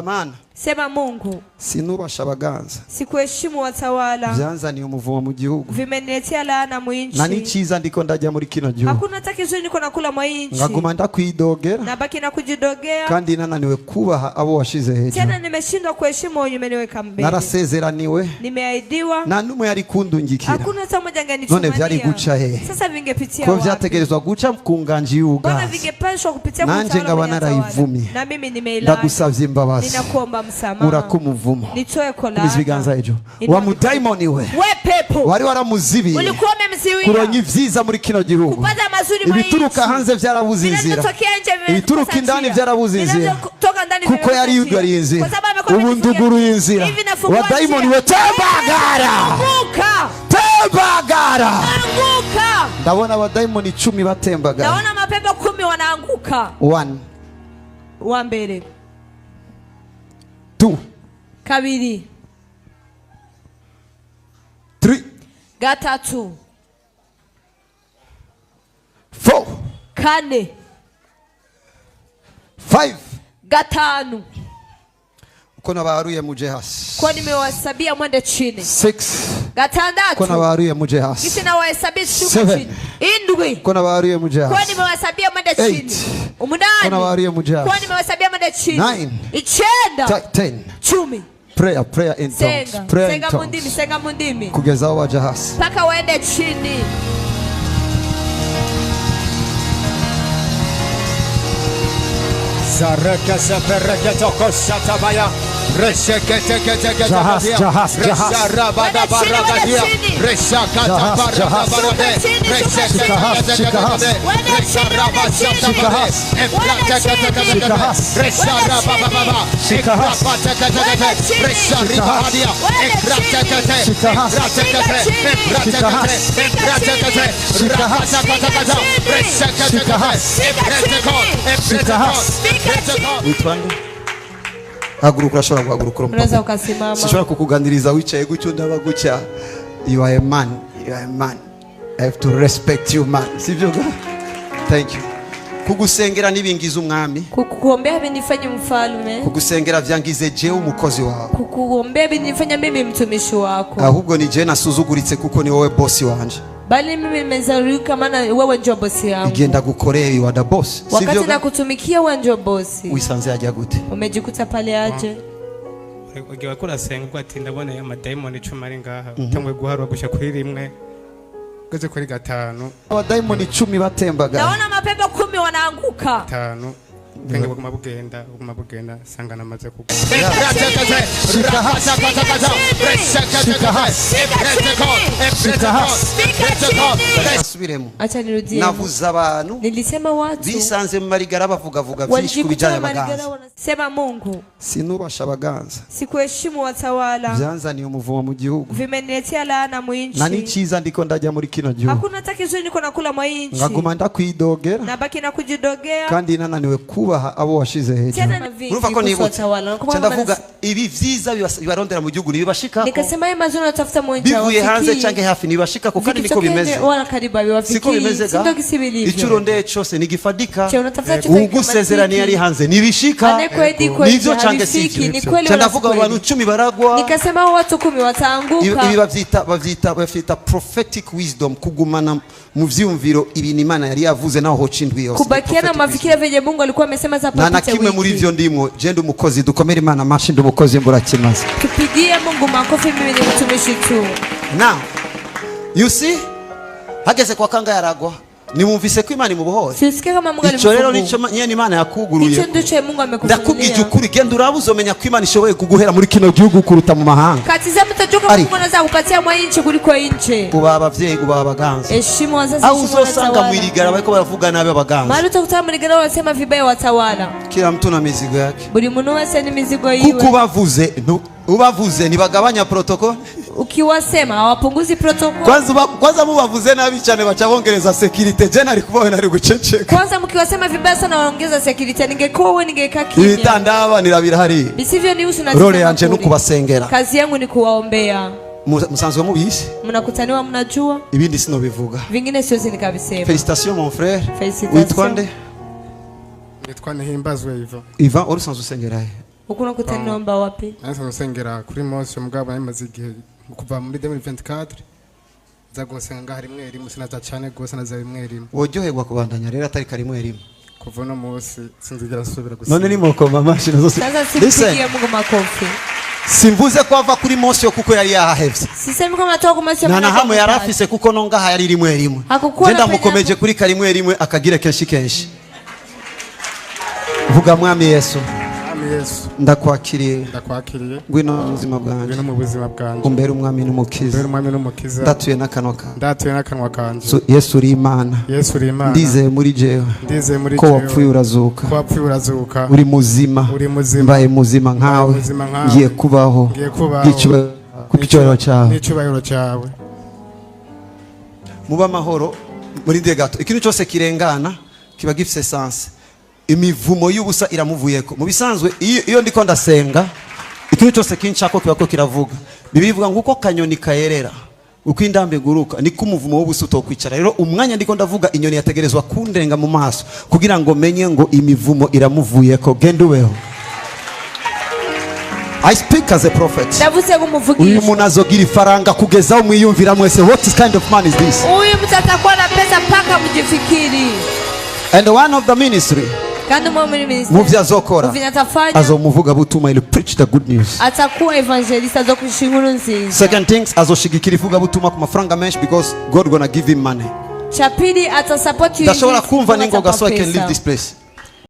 Mana, Sema Mungu, sinubasha abaganza, sikuheshimu watawala, byanzaniye umuvumo mu gihugu, vimeniletea laana na mwinchi. n'icyiza ndiko ndajya muri kino gihugu, Hakuna hata kizuri niko nakula mwa hii nchi, nkaguma ndakwidogera, nabaki na kujidogea kandi nananiwe kubaha abo washize hejuru. tena, nimeshindwa kuheshimu wenye umeniweka mbele. Narasezeraniwe, Nimeahidiwa, nta n'umwe yari kundungikira. Hakuna hata mmoja None vyari angenitumania. guca hehe? Sasa vingepitia Ko wapi? vyategerezwa guca ku nganji Mbona y'ubuganza, vingepashwa kupitia kwa nanje utawala nkaba mwenye atawala? narayivumye. Na mimi nimeilani. Ndagusavye imbabazi, Ninakuomba msamaha, urakumuvuma nitoe kwa kumiza ibiganza laana. hejuru. Inua Wa mudayimoni we, We pepo, wari waramuzibiye ulikuwa umemziwia kuronka ivyiza muri kino gihugu, kupata mazuri mwa ibituruka nchi. hanze vyarabuze inzira, Vinavyotokea nje vimekosa ibituruka indani njia. vyarabuze inzira, Vinavyotoka ndani kuko vimekosa yari njia. yugariye inzira. Kwa sababu amekuwa Ubu ametufungia. nduguruye inzira. Hivi nafungua Wa dayimoni njia. we, tembagara, Anguka, tembagara. anguka. Ndabona abadayimoni 10 batembagara. Naona mapepo 10 wanaanguka. One, Wa mbere, two, kabiri, three, gatatu, four, kane, five. gatanu. Uko nabaharuye muje hasi. Kwa nimewahesabia mwende chini. Six. Uko Gatandatu. nabaharuye muje hasi. Kisi nawahesabia shuka Seven. chini. Indwi. Uko nabaharuye muje Kwa hasi. nimewahesabia mwende Eight. chini. Uko Umunani. nabaharuye muje Kwa hasi. nimewahesabia mwende chini. Nine. Icyenda. 10. 10. Prayer, prayer in tongues. Senga. Prayer in Senga mu ndimi, tongues. senga mu ndimi. Kugeza aho baja hasi. Mpaka waende chini. Jahas, jahas, jahas. Jahas, jahas. Shikahas. Shikahas. Shikahas. Shikahas. Shikahas. Shikahas. Shikahas. Witwa nde? Haguruka, urashobora guhaguruka, Unaweza urumva. ukasimama. Sinshobora kukuganiriza wicaye gutyo, ndaba gutya. You are a man, you are a man, I have to respect you, man. Sivyo ga? Thank you. Kugusengera nibingiza umwami. Kukuombea vinifanye mfalme. Kugusengera vyangize jewe umukozi wawe. Kukuombea vinifanya mimi mtumishi wako. Ahubwo ni jewe nasuzuguritse kuko ni wowe bosi wanje. Bali mimi nimezarika maana wewe ndio bosi yangu. Igihe ndagukoreye, you are the boss. Wakati Sivyo ga? nakutumikia wewe ndio bosi. Wisanze ajya gute? Umejikuta pale aje? Ugiye kurasenga ubwo ati ndabona amadayimoni 10 ari ngaha, utanguye guharura gushya kuri rimwe ugeze kuri gatanu. Abadayimoni 10 batembagara. Naona mapepo 10 wanaanguka. Gatanu, ubwenge buguma bugenda, buguma bugenda, sanga namaze kugwa. Shikahas. Shikahas. Shikahas. Asubiremo. Acha nirudie. Navuze abantu Nilisema watu bisanze mu marigara bavugavuga byinshi ku walijikuta bijyanye marigara abaganza. wanasema Mungu, Sinubasha abaganza, sikuheshimu watawala, byanzaniye umuvumo mu gihugu, vimeniletea laana na mwinchi. n'icyiza ndiko ndajya muri kino gihugu, Hakuna hata kizuri niko nakula mwa hii nchi, nkaguma ndakwidogera, nabaki na kujidogea kandi nananiwe kubaha abo washize hejuru. tena vingi Urumva ko kuhusu nibutse watawala. Nakumbuka Nca ndavuga kama ibi vyiza bibarondera mu gihugu ntibibashikako, nikasema haya mazuri natafuta mwenye bivuye hanze hawafikii. canke hafi ntibibashikako, kandi niko Vikitokea bimeze. nje wala karibu Siko haviwafikii. bimeze Si ga? ndio kisi vilivyo. Icyo urondeye cyose ntigifadika. Che unatafuta chochote Ugusezeraniye ari hanze ntibishika. Anayekuahidi kweli Nivyo canke havifiki, sivyo? ni kweli Nca wala si ndavuga kweli? abantu 10 baragwa. Nikasema hao watu 10 Ibi wataanguka. bavyita prophetic wisdom, kugumana mu vyumviro ibintu Imana yari yavuze naho hoca indwi yose. Kubakiana Prophetic mafikira venye Mungu alikuwa amesema za wisdom. Nta na papite kimwe muri wiki. ivyo ndimwo, je ndi umukozi. Dukomere Imana amashi, ndi umukozi mburakimaze. Tupigie Mungu makofi, mimi ni mtumishi tu. Now you see, hageze kwa kanga yaragwa, nimwumvise ko Imana imubohoye. Sisikie kama Mungu Ico rero alimfungua. nico nyene Imana yakuguruye. Hicho ndicho Mungu Ndakubwije amekufunulia. ukuri, genda uraba, uzomenya ko Imana ishoboye kuguhera muri kino gihugu kuruta mu mahanga. Katizama utajua kama Ari. Mungu anaweza kupatia mwa nchi kuliko nje. Ubaha abavyeyi, ubaha abaganza. Heshimu wazazi, Aho heshimu uzosanga watawala. mwirigara bariko baravuga nabi abaganza. Mahali utakutana mligara wanasema vibaya watawala. Kila mtu na mizigo yake. Buli muntu wese ni mizigo Kuko yiwe. ubavuze ubavuze ntibagabanya protocol. Ukiwasema hawapunguzi protocol. Kwanza kwanza mubavuze nabi cyane baca bongereza security, je nari kubawe nari guceceka. Kwanza mkiwasema vibaya sana waongeza security. Ningekuwa wewe ningekaa kimya. Ibitandabanira birahari. Visivyo nihusu na Role yanje no kubasengera. Kazi yangu ni kuwaombea. Musanzwe mubizi. Mnakutaniwa, mnajua. Ibindi sinobivuga. Vingine siwezi nikavisema. Félicitations, mon frère. Félicitations. Witwa nde? Nitwa Nihimbazwe Ivan. Ivan, wari usanzwe usengera he? Ukuno kutaniomba wapi? Nahise nsengera kuri Mose, mugabo nari igihe kuva muri 2024 nza gusenga ngaha rimwe rimwe, sinaza cyane rwose, naza rimwe rimwe. Woryoherwa kubandanya rero atari karimwe rimwe? Kuva uno munsi sinzigera nsubira gusenga. None nimukoma amashi nazo Sasa Listen, simpigie Mungu makofi. Simvuze ko ava kuri Mose kuko yari yahahevye. Sisemi kama toka kumasi. Nta na hamwe yari afise, kuko no ngaha yari rimwe rimwe. Hakukuwa Je na ndamukomeje kuri karimwe rimwe, akagire kenshi kenshi. Vuga: "Mwami Yesu, Mwami Yesu, ndakwakiriye. Ndakwakiriye. Ngwino mu buzima bwanjye. Ngwino mu buzima bwanjye. Umbere umwami n'umukiza. Mbere umwami n'umukiza. Ndatuye n'akanwa kawe. Ndatuye n'akanwa kanje. Yesu, uri Imana. Yesu, uri Imana. Ndizeye muri jewe Ndizeye muri ko jewe wapfuye urazuka. ko wapfuye urazuka. Uri muzima. Uri muzima. Mbaye muzima nkawe. Muzima nkawe. Ngiye kubaho Ngiye kubaho kubw'icyubahiro cyawe." n'icyubahiro cyawe. Muba amahoro. Murindire gato. Ikintu cyose kirengana kiba gifise sens. Imivumo y'ubusa iramuvuyeko. Mu bisanzwe iyo ndiko ndasenga, ikintu cyose kinshako kiba ko kiravuga. Bibiliya ivuga ngo uko kanyoni kayerera, uko indambi iguruka, niko umuvumo w'ubusa utokwicara. Rero umwanya ndiko ndavuga, inyoni yategerezwa kundenga mu maso kugira ngo menye ngo imivumo iramuvuyeko. Genda ubeho. I speak as a prophet. Ndavuze Uyu nk'umuvugisha. muntu azogira ifaranga kugeza aho mwiyumvira mwese. What kind of man is this? Huyu mtu atakuwa na pesa mpaka mjifikiri. And one of the ministry, Kandi umwe muri mu ministeri byo azokora, mu atafanya, azomuvuga butuma, will preach the good news. Atakuwa evangelist, azokuisha inkuru nziza. Second things, azoshigikira ivugabutumwa ku mafaranga menshi because God gonna give him money. Cha pili, atasupport Ndashobora kumva ningoga, so I can leave this place.